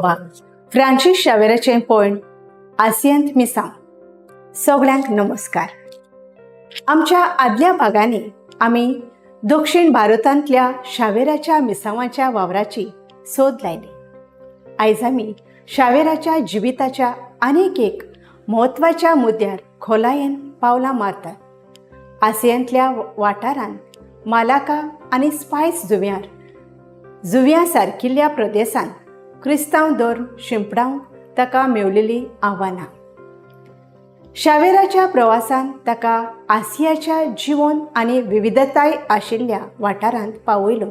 भाग. फ्रांसीस शावेराचें पयण आसियांत मिसांव. सगळ्यांक नमस्कार. आमच्या आदल्या भागांनी आमी दक्षिण भारतांतल्या शावेराच्या मिसांवाच्या वावराची सोद लायली. आयज आमी शावेराच्या जिविताच्या आनीक एक म्हत्वाच्या मुद्द्यार खोलायेन पावलां मारतात. आसियांतल्या वाठारांत मालाका आनी स्पायस जुंव्यार जुंव्या सारकिल्ल्या प्रदेशांत क्रिस्तांव धर्म शिंपडावंक ताका मेवलेलीं आव्हानां. शावेराच्या प्रवासान ताका आसियाच्या जिवन आनी विविधताय आशिल्ल्या वाठारांत पावयलो.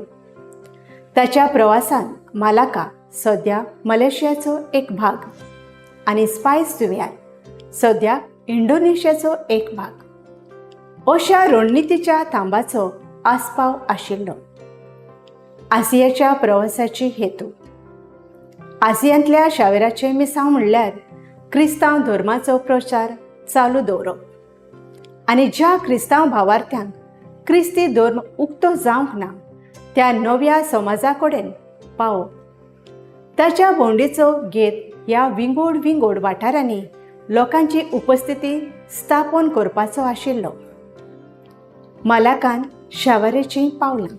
ताच्या प्रवासान मालाका, सद्या मलेशियाचो एक भाग, आनी स्पायस जुंव्यार, सद्या इंडोनेशियाचो एक भाग, अशा रणनितीच्या थांबाचो आस्पाव आशिल्लो. आसियाच्या प्रवासाची हेतू. आसियांतल्या शावेराचें मिसांव म्हणल्यार क्रिस्तांव धर्माचो प्रचार चालू दवरप आनी ज्या क्रिस्तांव भावार्थ्यांक क्रिस्ती धर्म उक्तो जावंक ना त्या नव्या समाजा कडेन पावप. ताच्या भोंवडेचो घेत ह्या विंगोड विंगोड वाठारांनी लोकांची उपस्थिती स्थापन करपाचो आशिल्लो. मालाकान शावरेचीं पावलां.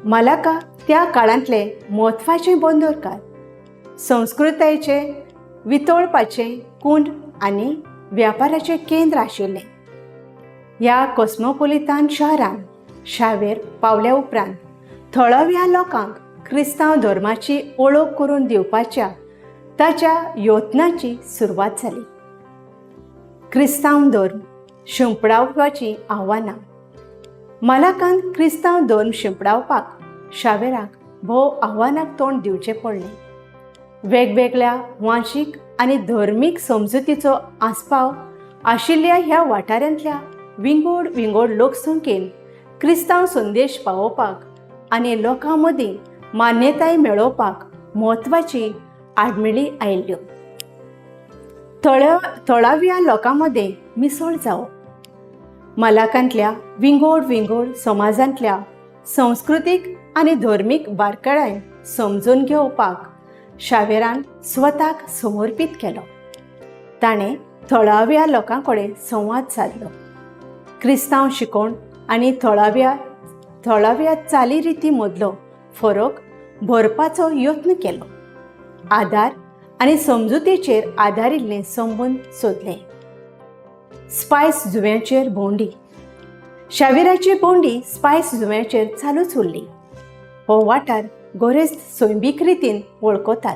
मालाका त्या काळांतलें म्हत्वाचें बंदरकार, संस्कृतायेचें वितळपाचें कुंड आनी व्यापाराचें केंद्र आशिल्लें. ह्या कॉस्मोपोलितान शहरांत शावेर पावल्या उपरांत थळाव्या लोकांक क्रिस्तांव धर्माची वळख करून दिवपाच्या ताच्या यत्नाची सुरवात जाली. क्रिस्तांव धर्म शिंपडावपाचीं आव्हानां. मालाकान क्रिस्तांव धर्म शिंपडावपाक शावेराक भोव आव्हानाक तोंड दिवचें पडलें. वेगवेगळ्या वांशीक आनी धर्मीक समजुतीचो आस्पाव आशिल्ल्या ह्या वाठारांतल्या विंगोड विंगोड लोकसंख्येन क्रिस्तांव संदेश पावोवपाक आनी लोकां मदीं मान्यताय मेळोवपाक म्हत्वाची आडमेळी आयिल्ल्यो. थळाव्या लोकां मदें मिसळ जावप. मलाकांतल्या विंगोड विंगोड समाजांतल्या संस्कृतीक आनी धर्मीक बारकाय समजून घेवपाक शावेरान स्वताक समर्पीत केलो. ताणें थळाव्या लोकां कडेन संवाद सादलो, क्रिस्तांव शिकोवण आनी थळाव्या चालीरिती मदलो फरक भरपाचो यत्न केलो. आदार आनी समजुतेचेर आदारिल्ले संबंद सोदले. स्पायस जुंव्याचेर भोंवडी. शावेराची भोंवडी स्पायस जुंव्याचेर चालूच उरली. हो वाठार गोरेज सैमीक रितीन वळखतात.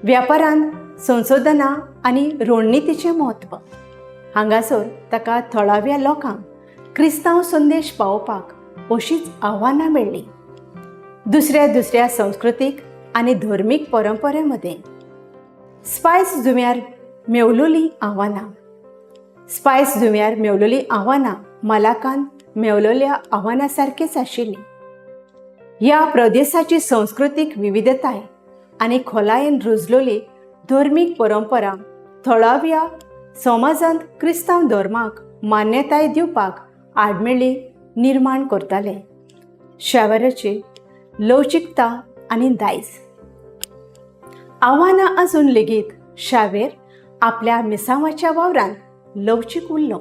व्यापारान संशोधनां आनी रणनितीचें म्हत्व. हांगासर ताका थळाव्या लोकांक क्रिस्तांव संदेश पावोवपाक अशीच आव्हानां मेळ्ळीं. दुसऱ्या दुसऱ्या संस्कृतीक आनी धर्मीक परंपरे मदें. स्पायस जुंव्यार मेवलोलीं आव्हानां. स्पायस जुंव्यार मेवलोलीं आव्हानां मलाकान मेवलोल्या आव्हानां सारकीच आशिल्लीं. ह्या प्रदेशाची संस्कृतीक विविधताय आनी खोलायेन रुजलोली धर्मीक परंपरा थळाव्या समाजांत क्रिस्तांव धर्माक मान्यताय दिवपाक आडमेळी निर्माण करताले. शावराची लवचिकता आनी दायज. आव्हानां आसून लेगीत शावेर आपल्या मिसांवाच्या वावरान लवचीक उरलो.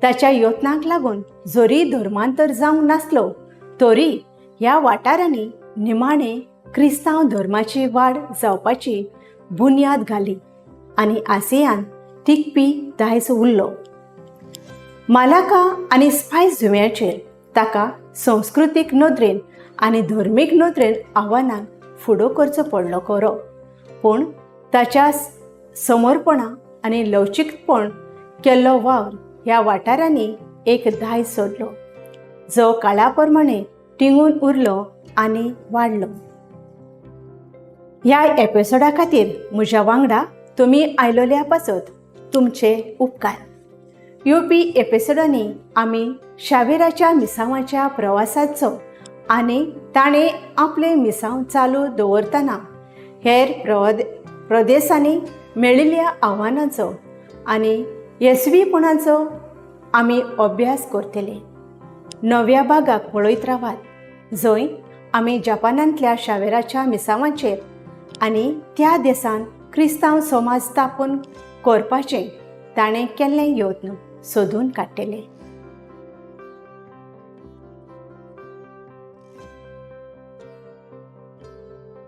ताच्या यत्नांक लागून जरी धर्मांतर जावंक नासलो तरी ह्या वाठारांनी निमाणें क्रिस्तांव धर्माची वाड जावपाची बुन्याद घाली आनी आसियान टिकपी दायज उरलो. मालाका आनी स्पायस जुंव्याचेर ताका संस्कृतीक नदरेन आनी धर्मीक नदरेन आव्हानांक फुडो करचो पडलो खरो, पूण ताच्या समर्पणा आनी लवचीकपण केल्लो वावर ह्या वाठारांनी एक दायज सोडलो जो काळा प्रमाणे टिंगून उरलो आनी वाडलो. ह्या एपिसोडा खातीर म्हज्या वांगडा तुमी आयलोल्या पासत तुमचे उपकार. येवपी एपिसोडांनी आमी शावेराच्या मिसांवाच्या प्रवासाचो आनी ताणें आपलें मिसांव चालू दवरतना हेर प्रदेशांनी मेळिल्ल्या आव्हानांचो आनी येसवीपणाचो आमी अभ्यास करतले. नव्या भागाक पळयत रावात, जंय आमी जपानांतल्या शावेराच्या मिसांवाचेर आनी त्या देशांत क्रिस्तांव समाज स्थापन करपाचें ताणें केल्लें यत्न सोदून काडटले.